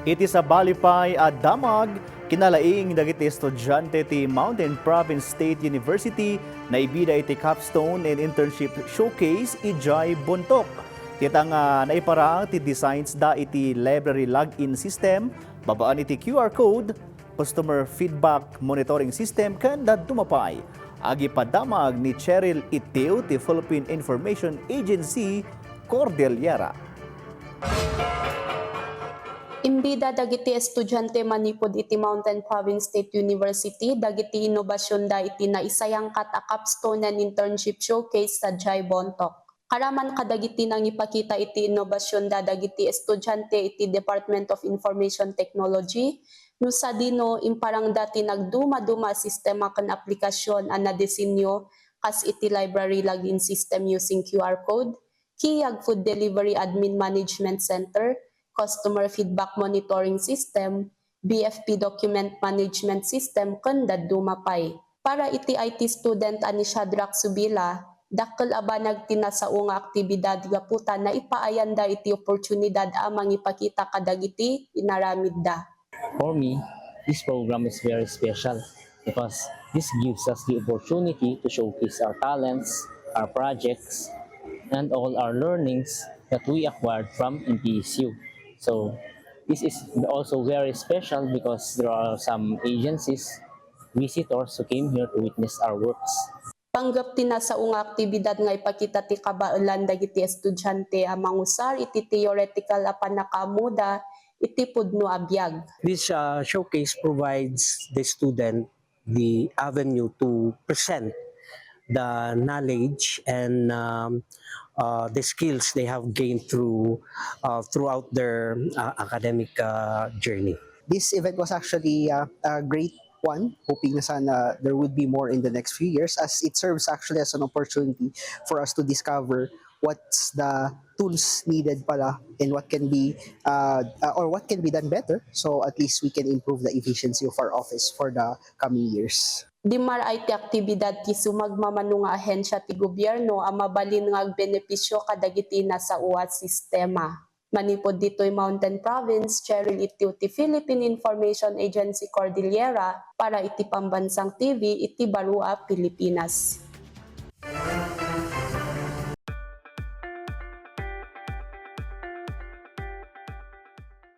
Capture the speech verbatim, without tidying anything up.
Iti sabali pay a damag, kinalaing dagiti estudiante ti Mountain Province State University naibida iti Capstone and Internship Showcase idiay Bontoc. Ita nga naiparang ti designs da iti library login system, babaan iti Q R code, customer feedback monitoring system, ken dadduma pay. Agipadamag ni Cheryl Itiu ti Philippine Information Agency, Cordillera. Imbida dagiti estudiante manipud iti Mountain Province State University dagiti inobasionda iti naisayangkat a Capstone and Internship Showcase sadiay Bontoc. Karaman kadagiti nangipakita iti inobasionda dagiti estudiante iti Department of Information Technology, no sadino, imparangda ti nagdumaduma a sistema ken aplikasion a nadesenyo kas iti library login system using Q R code, Kiyag Food Delivery Admin Management Center, Customer Feedback Monitoring System, B F P Document Management System, ken dadduma pay. Para iti I T student a ni Shadrack Subila, dakkel a banag ti nasao nga aktibidad gapu ta naipaayanda iti oportunidad a mangipakita kadagiti inaramidda. For me, this program is very special because this gives us the opportunity to showcase our talents, our projects, and all our learnings that we acquired from M P S U. So, this is also very special because there are some agencies, visitors who came here to witness our works. Panggep ti nasao nga aktibidad nga ipakita ti kabaelan dagiti estudiante a mangusar iti teoretical a pannakaammoda iti pudno a biag. This uh, showcase provides the student the avenue to present the knowledge and um, uh, the skills they have gained through uh, throughout their uh, academic uh, journey. This event was actually uh, a great one. Hoping na sana there would be more in the next few years, as it serves actually as an opportunity for us to discover what's the tools needed pala and what can be uh, uh, or what can be done better, so at least we can improve the efficiency of our office for the coming years. Dimmaray ti aktibidad ti sumagmamano nga ahensya ti gobierno a mabalin nga agbenepisio kadagiti nasao a sistema. Manipud ditoy Mountain Province, Cheryl Itiu ti Philippine Information Agency Cordillera para iti Pambansang T V iti Baro a Pilipinas.